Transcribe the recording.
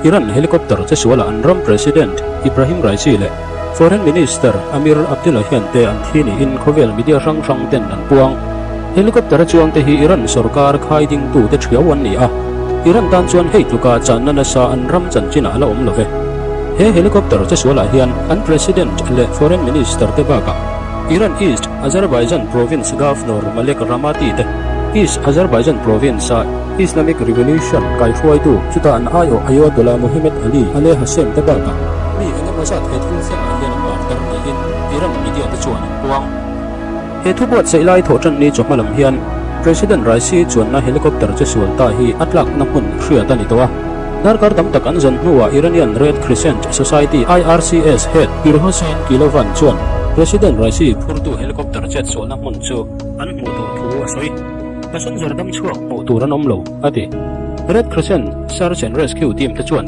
Iran helicopter chesuala an ram President Ibrahim Raisi leh Foreign Minister Amir Abdullahian te an thi niin khawvel media hrang hrang ten an puang. Helicopter a chuang te hi Iran sorkar khai dingtu te thiau an ni a, Iran tan chuan hei tluka channa nasa an ram chanchinah a la awm lo ve. He helicopter chesualah hian an President leh Foreign Minister te bakah Iran East Azerbaijan Province Governor Malek Rahmati te East Azerbaijan Province-a Islamic Revolution kaihruaitu chutah an aiawh Ayatollah Mohammed Ali Ale Hashem te bakah mi eng emaw zat he thil thlengah hian an martar niin Iran media te chuan an puang. He thu buatsaih lai thawh tan ni chawhma lam hian President Raisi chuanna helicopter che sual ta hi a tlakna hmun hriat a ni tawh a. Darkar tam tak an zawn hnuah Iranian Red Crescent Society, IRCS, head Pir Hossein Kilovan chuan President Raisi phurtu helicopter chetsualna hmun chu an hmuh tawh thu a sawi. Passenger dam chhuak hmuh tur an awm lo, a ti. Red Crescent Search and Rescue team te chuan.